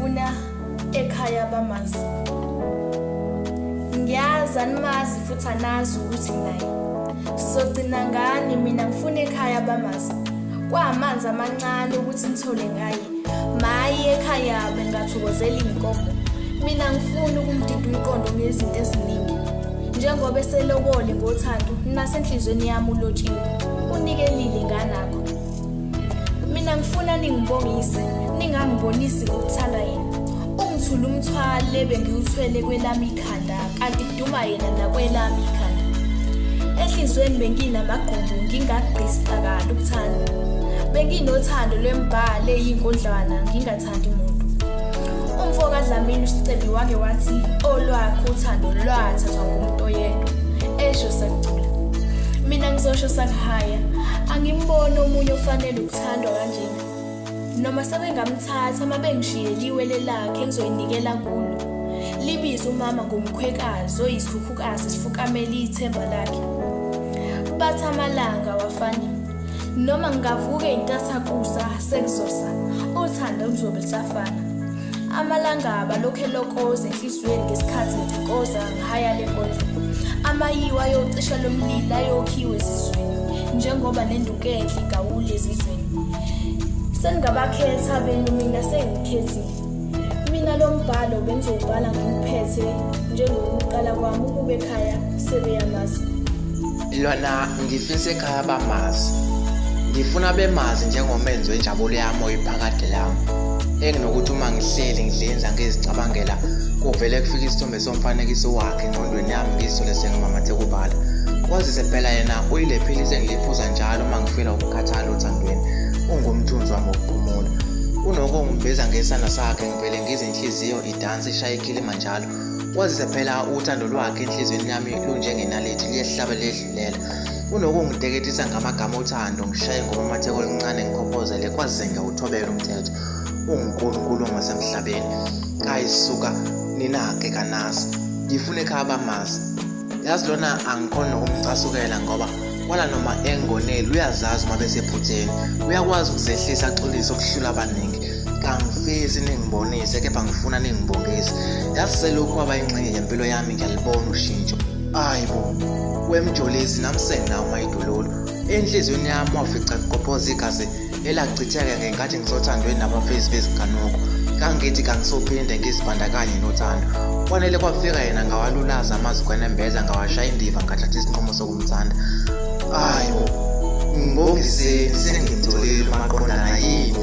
ngifuna ekhaya bamazi. Ngiyazi animazi futhi anazi ukuthi nginaye. Sogcina ngani mina ngifuna ekhaya bamazi. Kwamanzi amancane ukuthi nithole ngaye. Maye ekhaya bengathokozela iy'nkomo. Mina ngifuna ukumdida umqondo ngezinto eziningi. Njengoba eselobole ngothando nasenhlizweni yami ulotshiwe. Unikelile nganakho. Mina ngifuna ningibongise, ningangibonisi ngokuthanda yena. Ungithula umthwalo ebengiwuthwele kwelami ikhanda kanti kuduma yena nakwelami ikhanda. Enhliziyweni benginamagqubu ngingagqisi qakala ukuthanda. Benginothando lwembhalo eyinkondlwana ngingathandi muntu. Umfo kaDlamini uSicebi wake wathi olwakhe uthando lwathathwa ngumuntu oyedwa. Esho sekucula. Mina ngizosho sakuhaya. Angimboni omunye ofanele ukuthandwa kanjena. Noma sebengamthatha uma bengishiyeliwe lelakhe engizoyinikela kulo. Libize umama ngomkhwekazi oyisikhukhukazi sifukamele ithemba lakhe. Bathi amalanga wafani. Noma ngingavuka intathakusa sekuzosa, uthando luzobe lusafana. Amalangaba lokhu elokoza enhliziyweni ngesikhathi ngicikoza ngihaya le nkondlo. Amayiwa ayocisha lo mlilo ayokhiwa ezizweni njengoba nenduku enhle igawule ezizweni. Seningabakhetha benu mina sengikhethile. Mina lo mbhalo bengizowubhala ngiwuphethe njengokuqala kwami ukube ekhaya sebeyamazi. Lona ngifisa ekhaya bamazi. Ngifuna bemazi njengomenzi wenjabulo yami oyiphakade lami. Enginokuthi uma ngihleli ngidlenza ngizicabangela kuvele kufike isithombe somfanekiso wakhe engqondweni yami ngizithole sengimamatheka ubala. Kwazise phela yena uyile philisi engiliphuza njalo uma ngifela ukukhathala othandweni. Ungumthunzi wami wokuphumula. Unokungibiza ngesandla sakhe ngivele ngizinhliziyo idansa ishaye ikhilima njalo. Kwazise phela uthando lwakhe enhliziyweni yami lunjengenalithi liyehlaba liyedlulela. Unokungiteketisa ngamagama othando ngishaye ngomamatheko oluncane ngikhophozele kwazise ngiyawuthobela umthetho. Ungunkulunkulu ongasemhlabeni. Kayi suka ninake kanazi. Ngifuna ekhaya bamazi. Yazi lona angikhoni nokumcasukela ngoba wala noma engoneli uyazazi uma besephutheni. Uyakwazi ukuzehlisa axolise okuhlula abaningi. Kangifisi ningibonise kepha ngifuna ningibongise. Yazi selokhu kwaba ingxenye yempilo yami ngiyalibona ushintsho. Ayi bo, wemjolisi nami senginawo umayidololo. Enhliziyweni yami wafica kuqophoza igazi elachitheka ngenkathi ngisothandweni nabafezi beziganuko. Kangithi kangisophinde ngizibandakanye nothando. Kwanele kwafika yena ngawalulaza amazwi kwanembeza ngawashaya indiva ngathatha isinqumo sokumthanda. Ayi bo, ngibongiseni sengimtholile umaqondana yini.